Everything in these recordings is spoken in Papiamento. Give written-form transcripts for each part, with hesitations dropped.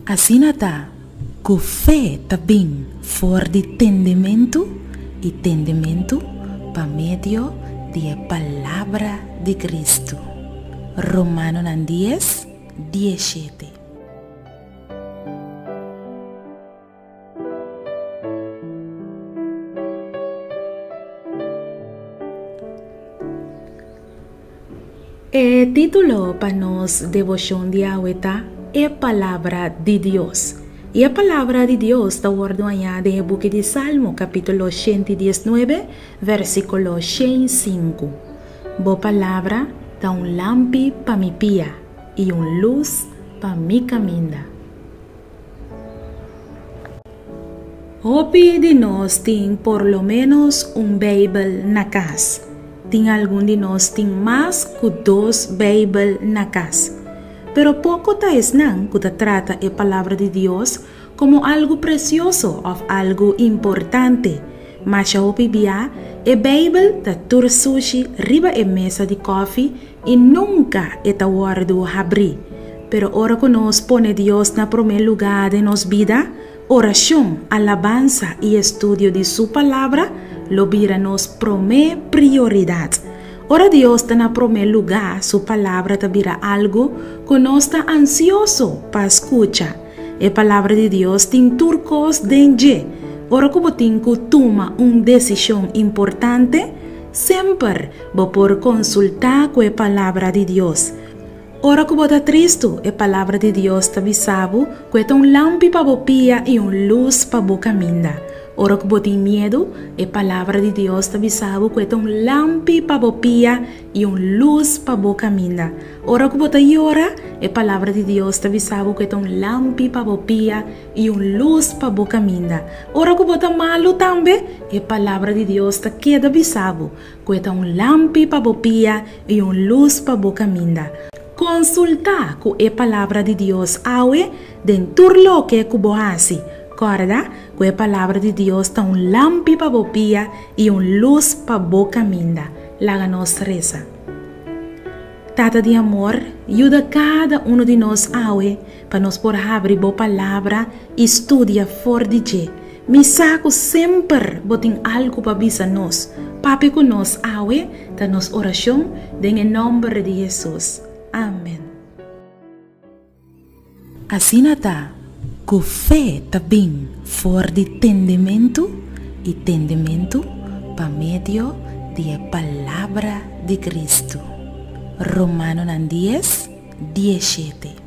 Asina ta, ku fe ta bin for di tendementu, i tendementu pa medio di e palabra di Kristu. Romanonan dies, diesshete. E título pa nos deboshon di awe ta E Palabra di Dios. I e Palabra di Dios ta wòrdu hañá den e buki di Salmo kapítulo 119 versíkulo 105. Bo palabra ta un lampi pa mi pia i un lus pa mi kaminda. Hopi di nos tin por lo ménos un Beibel na kas. Tin algun di nos tin mas ku dos Beibel na kas. Pero poko ta esnan ku ta trata e Palabra di Dios komo algu presioso òf algu importante. Masha hopi bia, e Beibel ta tur sushi riba e mesa di kòfi i nunka e ta wòrdu habrí. Pero ora ku nos pone Dios na promé lugá den nos bida, orashon, alabansa i estudio di Su Palabra lo bira nos promé prioridat. Ora Dios ta na promé lugá, Su Palabra ta bira algu ku nos ta ansioso pa skucha. E Palabra di Dios tin tur kos den dje. Ora ku bo tin ku tuma un desishon importante, semper bo por konsultá ku e Palabra di Dios. Ora ku bo ta tristu, e Palabra di Dios ta bisa bo ku e ta un lampi pa bo pia i un lus pa bo kaminda. Ora ku bo tin miedu, e Palabra di Dios ta bisa bo ku e ta un lampi pa bo pia i un lus pa bo kaminda. Ora ku bo ta yora, e Palabra di Dios ta bisa bo ku e ta un lampi pa bo pia i un lus pa bo kaminda. Ora ku bo ta malu tambe, e Palabra di Dios ta keda bisa bo ku e ta un lampi pa bo pia i un lus pa bo kaminda. Konsultá ku e Palabra di Dios awe den tur loke ku bo hasi. Kòrda ku e Palabra di Dios ta un lampi pa bo pia i un lus pa bo kaminda. Laga nos resa. Tata di amor, yuda kada unu di nos awe pa nos por habri bo Palabra i studia for di dje. Mi sa ku semper bo tin algu pa bisa nos. Papia ku nos awe ta nos orashon den e nòmber di Hesus. Amen. Asina ta ku fe ta bin for di tendementu i tendementu pa medio di e palabra di Kristu. Romanonan dies, diesshete.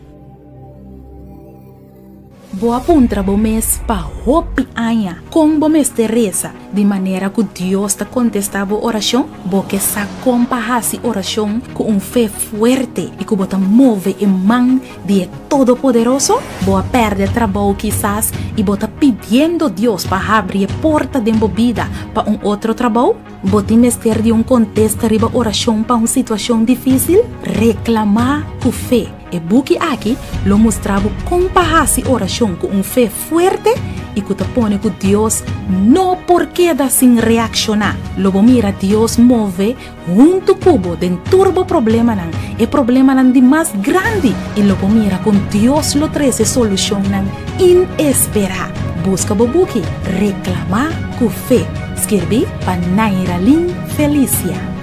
Bo a puntra bo mes pa hopi aña kon bo mester resa di manera ku Dios ta kontestá bo orashon? Bo ke sa kon pa hasi orashon ku un fe fuerte i ku bo ta move e man di e Todopoderoso? Bo a pèrdè trabou kisas i bo ta pidiendo Dios pa habri e porta den bo bida pa un otro trabou? Bo tin mester di un kontesta riba orashon pa un situashon difísil? Reklamá ku fe! E buki aki lo mustra bo kon pa hasi orashon ku un fe fuerte i ku ta pone ku Dios no por keda sin reakshoná. Lo bo mira Dios move huntu ku bo den tur bo problemanan, e problemanan di mas grandi, i lo bo mira kon Dios lo trese solushonnan inesperá. Buska bo buki Reklamá ku Fe, skirbí pa Nairalyn Felicia.